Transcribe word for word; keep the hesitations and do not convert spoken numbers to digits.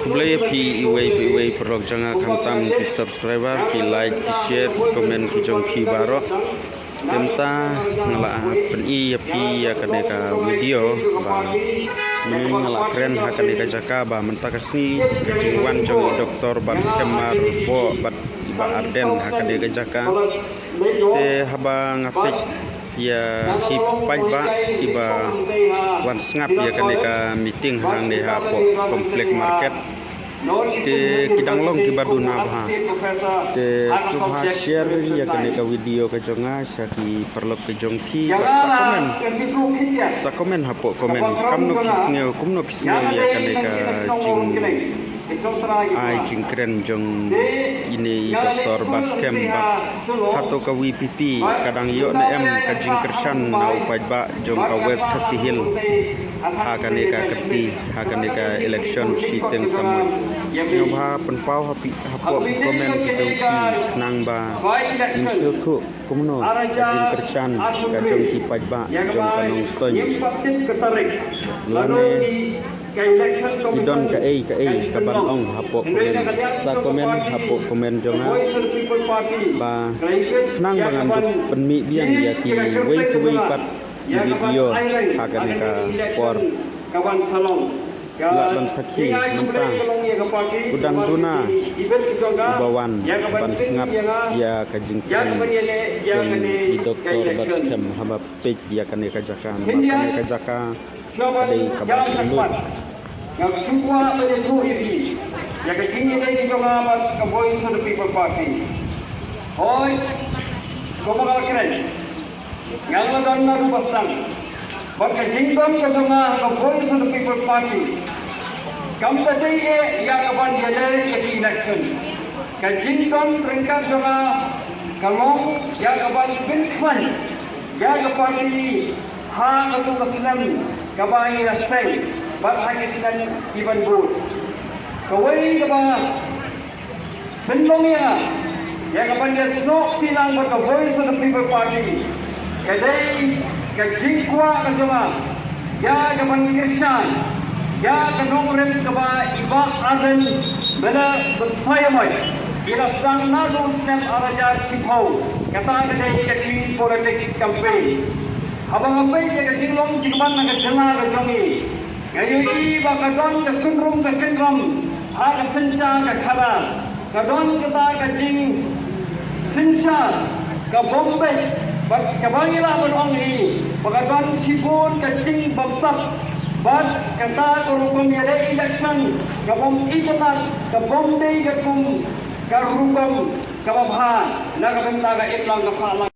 Khublei ïa phi iwei pa iwei paralok jong nga, khamtam ki subscriber, ki like, ki share, ki comment ki jong phi baroh. Te mynta nga la pyni ïa phi ïa kane ka video ba mynne nga la kren ha kane ka jaka ba mynta ka sngi ka jingwan jong i Doktor Batskhem Marbok bad i Bah Ardent ha kane ka jaka. Te haba nga peit ïa ki paidbah kiba wan sngap ïa kane ka meeting hangne hapoh Complex Market, te ki dang long kiba duna bha. Te sngewbha share ïa kane ka video ka jong nga sha ki paralok ka jong phi bad sa comment, sa comment hapoh comment kumno phi sngew, kumno phi sngew ïa kane ka jing ai jingkren jong ine i Doktor Batskhem bad hato ka V P P ka dang ïoh ne em ka jingkyrshan na u paidbah jong ka West Khasi Hills ha kane ka kyrti, ha kane ka election shiteng samoi. Sngewbha pynpaw ha phi hapoh ki comment ki jong phi khnang ba ngin sngewthuh kumno ka jingkyrshan ka jong ki paidbah jong ka Nongstoiñ. Lane ki don kaei kaei kaban ong hapoh comment, sa comment hapoh comment jong nga ba khnang ba ngan pynmih biang ïa kiwei kiwei pat ki video ha kane ka por. Lah ban sakhi mynta u dang duna uba wan ban sngap ïa ka jingkren jong i Doktor Batskhem haba peit ïa kane ka jaka, namar kane ka jaka ka dei kaba kylluid. Nga sngewkwah ban ïathuh ïa phi ïa ka jingïadei jong nga bad ka Voice of the People Party. Hooid, kumba nga la kren, nga la don naduh ba sdang. Bad ka jingdon ka jong nga ha ka Voice of the People Party kam da dei eh ïa ka ban ïaleh ïa ki election. Ka jingdon ryngkat jong nga ka long ïa ka ban pynkhlaiñ ïa ka party ha katu ka snem kaba ngi la seng bad ha ki snem ki ban bud. Kawei kaba pynlong ïa nga ïa ka ban ïasnoh kti lang bad ka Voice of the People Party ka dei ka jingkwah ka jong nga ïa ka ban kyrshan ïa ka nongrim kaba i Bah Ardent Miller Basaiawmoit i la sdang naduh snem ar hajar shiphew, kata ka dei ka Clean Politics Campaign. Haba nga peit ïa ka jinglong jingman na ka jylla ka jong ngi, nga ïohi ba ka don ka synrum ka kynrum ha ka synshar ka khadar. Ka don kata ka jingsynshar ka bym beit bad kaba ngi lah ban ong hi ba ka don shibun ka jingbymsap bad kata ka rukom ïaleh election ka bym itynnad, ka bym dei ka kum ka rukom kaba bha na ka bynta ka imlang ka sahlang.